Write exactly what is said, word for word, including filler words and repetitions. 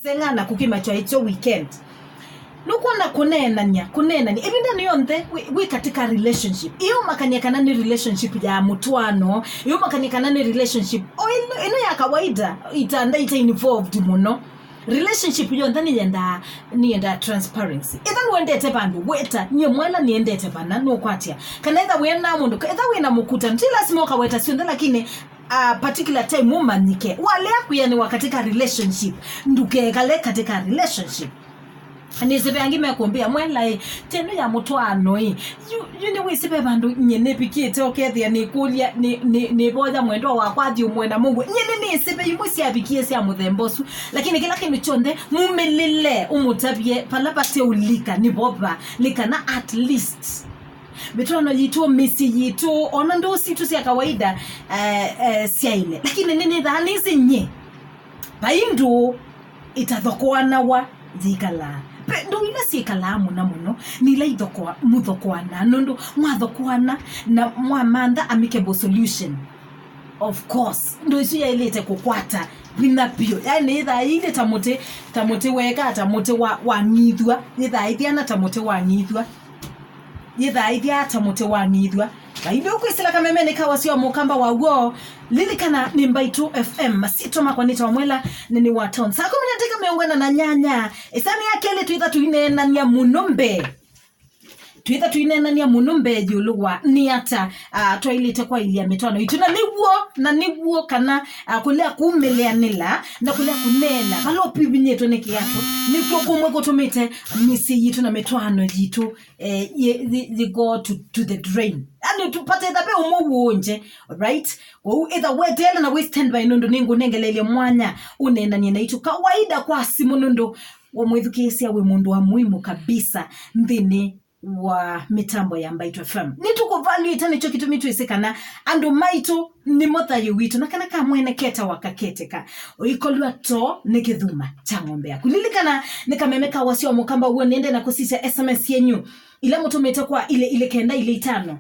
Teng'ana kũkima kyaĩ kyo weekend. Nũkwona kũneenany'a, kũneenany'a. Ĩvindanĩ yonthe wĩ, wĩ katika relationship. Ĩũmakany'a kana nĩ relationship ya mũtwaano. Ĩũmakany'a kana nĩ relationship. O ĩno, ĩno ya kawaida, itanda ita involved mũno. Relationship yonthe nĩyendaa, nĩyendaa transparency. Ĩtha nĩwendete vandũ, weta, nyie mwana nĩendete vana, nũkwatya. Kana ĩtha wĩna mũndũ, ĩtha wĩna mũkuta, ti lasima ũkaweta syonthe, lakini a particular time ũmanyĩke. Walea kwĩanĩwa katika relationship, ndũkekale katika relationship. Nĩsĩ ve angĩ mekũmbĩa, "Mwela ĩ, teno ya mũtwaano ĩ, yu, yu nĩwĩsĩ ve vandũ nyie nĩvikĩte ũkethĩa nĩkũlya, nĩ, nĩ, nĩvoya mwendwa wakwa athi ũmwena mũuo." Nyie nĩnĩsĩ ve imwe syavikie sya mũthemba ũsu, lakini kĩla kĩndũ kyonthe mumĩlĩle ũmũtavye vala vate ũlika nĩvo va, nĩ kana at least mĩtwaano yitũ, mĩsyĩ yitũ, ona ndũũ sitũ sya kawaida, eh, eh, syaĩle. Lakini nĩnĩthaa nĩsĩ nyie, vai ndũũ itathokoanawa yĩkalaa. Ve ndũũ ila syĩkalaa mũno mũno, nĩ ila ithokoa-, mũthokoanaa, nũndũ mwathokoana na mwamantha amicable solution. Of course, ndũũ isu yaĩlĩte kũkwata vinya vyũ. Yaani, yĩthaa ĩndĩ ta mũtĩ, ta mũtĩ weka, ta mũtĩ wa, wa ng'ithwa. Yĩthaa ithiana ta mũtĩ wa ng'ithwa. Yĩthaa ithyaa ta mũtĩ wa ng'ithwa. Vai ndũũ kwĩsĩla kamemenĩ ka wasya wa mũkamba wa w'o. Lilikana nĩ Mbaitũ F M. Masyĩtwa makwa nĩtawa Mwela, nĩ nĩ wa town. Saa kũmi na ndĩka mĩongo ĩna na nyanya. Ĩsaa ya kelĩ twĩtha tũineenany'a mũno mbee. Twĩtha tũineenany'a mũno mbee ĩũlũ wa nĩ ata, ah, twaĩlĩte kwaĩlya mĩtwaano itũ. Na nĩw'o, na nĩw'o kana, ah, kũlea kumĩlĩanĩla na kũlea kũneena vala ũpivinyĩtwe nĩ kĩatũ, nĩkw'o kũmwe kũtũmĩte mĩsyĩ yitũ na mĩtwaano yitũ, eh, yĩ, yĩ, yĩ go to, to the drain. Yaani tũpate ĩtha ve ũmwe wũnje, right? Kwoou ĩtha weteele na wĩ standby, nũndũ nĩngũnengeleelye mwanya ũneenany'e naitũ kawaida kwa simũ, nũndũ wa mwĩthukĩĩsya wĩ mũndũ wa muhimu kabisa nthĩnĩ wa mĩtambo ya Mbaitũ F M. Nĩtũkũvaluĩte, nĩkyo kĩtumi twĩsĩ kana andũ maitũ nĩmo thayũ witũ, na kana kamwene ketawa kaketeka, ũikolw'a too nĩ kĩthuma kya ng'ombe yaku. Lilikana nĩ kameme ka wasya wa mũkamba w'o, nĩende na kũsisya S M S yenyu ila mũtũmĩte kwa ilĩ ilĩ kenda ilĩ itano.